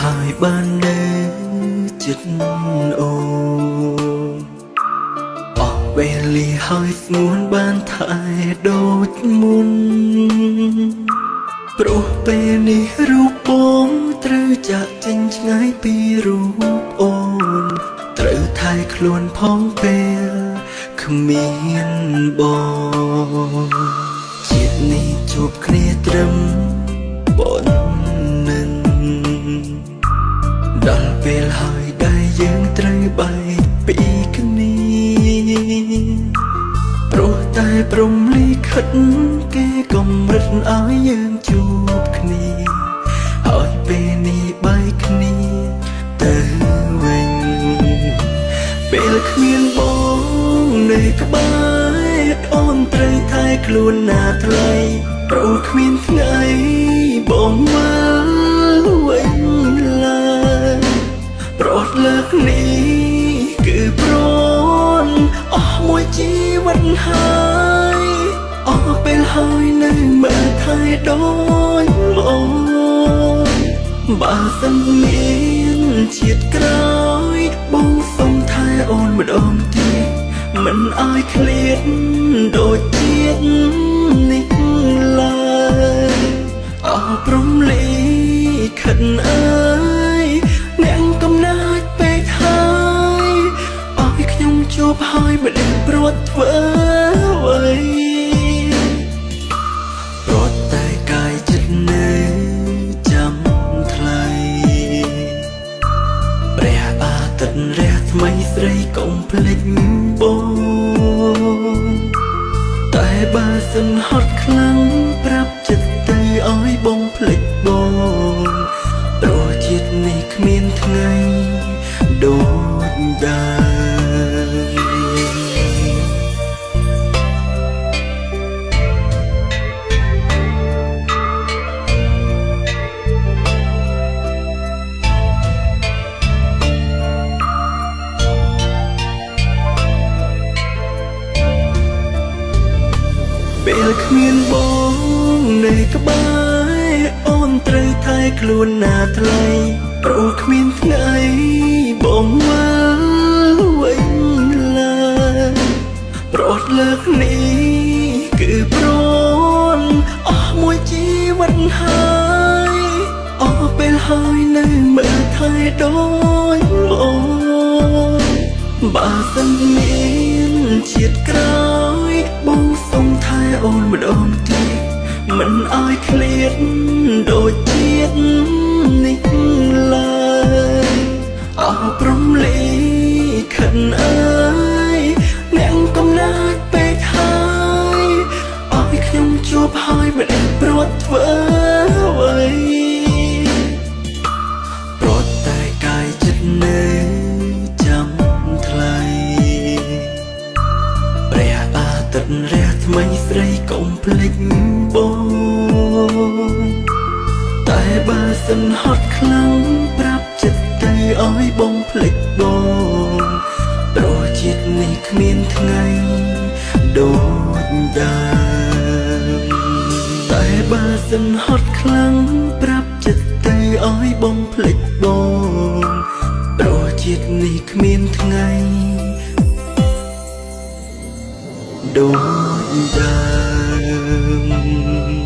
ហើយបាននៅចិត្តអូនអស់វេលាហើយស្ងួនបានថែដូចមុនព្រោះពេលនេះរូបបងត្រូវចាក់ចេញឆ្ងាយពីរូបអូនត្រូវថែខ្លួនផងពេលគ្មានបងជាតិនេះជួបគ្នាត្រឹមប៉ុណ្ណឹងដល់ពេលហើយដែលយើងត្រូវបែកពីគ្នាព្រោះតែព្រំលិខិតគេកំរិតឲ្យយើងជួបគ្នាហើយពេលនេះបែកគ្នាទៅវិញពេលគ្មានបងនៅក្បែរអូនត្រូវថែខ្លួនណាថ្លៃព្រោះគ្មានថ្ងៃបងមកវិញឡើយប្រត់លើកនេះគឺប្រន់អស់មួយជីវិតហើយអស់ពេលហើយនៅមើលថែដូចអូនបើសិនមានជាតិក្រោយបងសុំថែអូនម្ដងទៀតមិនឲ្យឃ្លាតដូចជាតិនេះឡើយអស់ព្រំលិខិតអើយអ្នកកំណាចពេកហើយឲ្យខ្ញុំជួបហើយមិនដឹងព្រួតធ្វើអ្វីព្រួតតែកាយចិត្តនៅចាំថ្លៃព្រះអាទិត្យរះថ្មីស្រីកុំភ្លេចបងតែបើសិនហត់ខ្លាំងប្រាប់ចិត្តទៅឲ្យបងភ្លេចបងព្រោះជាតិនេះគ្មានថ្ងៃដូចដើមពេលគ្មានបងនៅក្បែរអូនត្រូវថែខ្លួនណាថ្លៃព្រោះគ្មានថ្ងៃបងមកវិញឡើយប្រត់លើកនេះគឺប្រន់អស់មួយជីវិតហើយអស់ពេលហើយនៅមើលថែដូចអូនបើសិនមានជាតិក្រោយបងសុំថែអូនម្ដងទៀតមិនឲ្យឃ្លាតដូចជាតិនេះឡើយអស់ព្រំលិខិតអើយអ្នកកំណាចពេកហើយឲ្យខ្ញុំជួបហើយមិនដឹងព្រួតធ្វើអ្វីព្រួតតែកាយចិត្តនៅចាំថ្លៃព្រះអាទិត្យរះថ្មីស្រីកុំភ្លេចបងតែបើសិនហត់ខ្លាំងប្រាប់ចិត្តទៅឲ្យបងភ្លេចបងព្រោះជាតិនេះគ្មានថ្ងៃដូចដើមតែបើសិនហត់ខ្លាំងប្រាប់ចិត្តទៅឲ្យបងភ្លេចបងព្រោះជាតិនេះគ្មានថ្ងៃដូចដើម